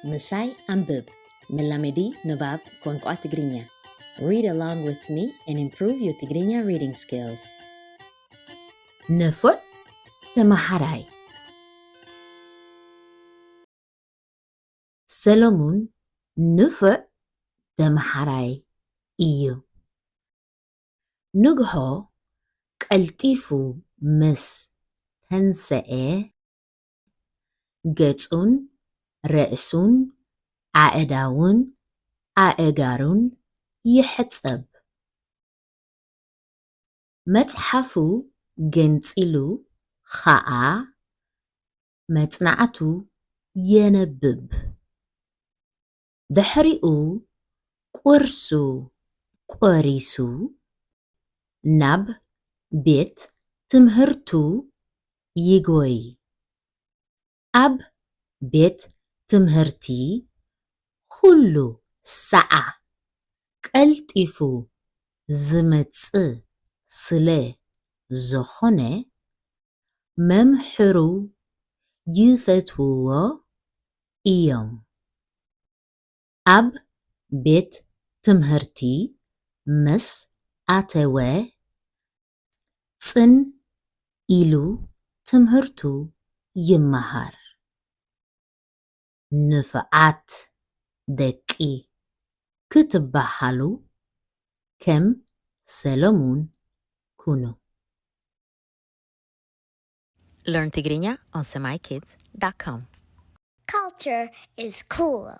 ምሳይ ኣንብብ። መላመዲ ንባብ ቋንቋ ትግርኛ። Read along with me and improve your Tigrinya reading skills. ንፉዕ ተመሃራይ። ሰሎሙን ንፉዕ ተመሃራይ እዩ። ንግሆ ቀልጢፉ ምስ ተንሰኤ፣ ገጹን ርእሱን ኣእዳውን ኣእጋሩን ይሕጸብ። መጽሓፉ ገንጺሉ ኸኣ መጽናዕቱ የንብብ። ድሕሪኡ ቁርሱ ቆሪሱ ናብ ቤት ትምህርቱ ይጎይ። ኣብ ቤት ትምህርቲ ኩሉ ሰዓ ቀልጢፉ ዝመጽእ ስለ ዝኾነ፣ መምህሩ ይፈትውዎ እዮም። ኣብ ቤት ትምህርቲ ምስ ኣተወ፣ ጽን ኢሉ ትምህርቱ ይመሃር። ንፉዓት ደቂ ክትበሃሉ ከም ሰሎሙን ኩኑ። Learn Tigrinya on semai kids dot com. Culture is cool.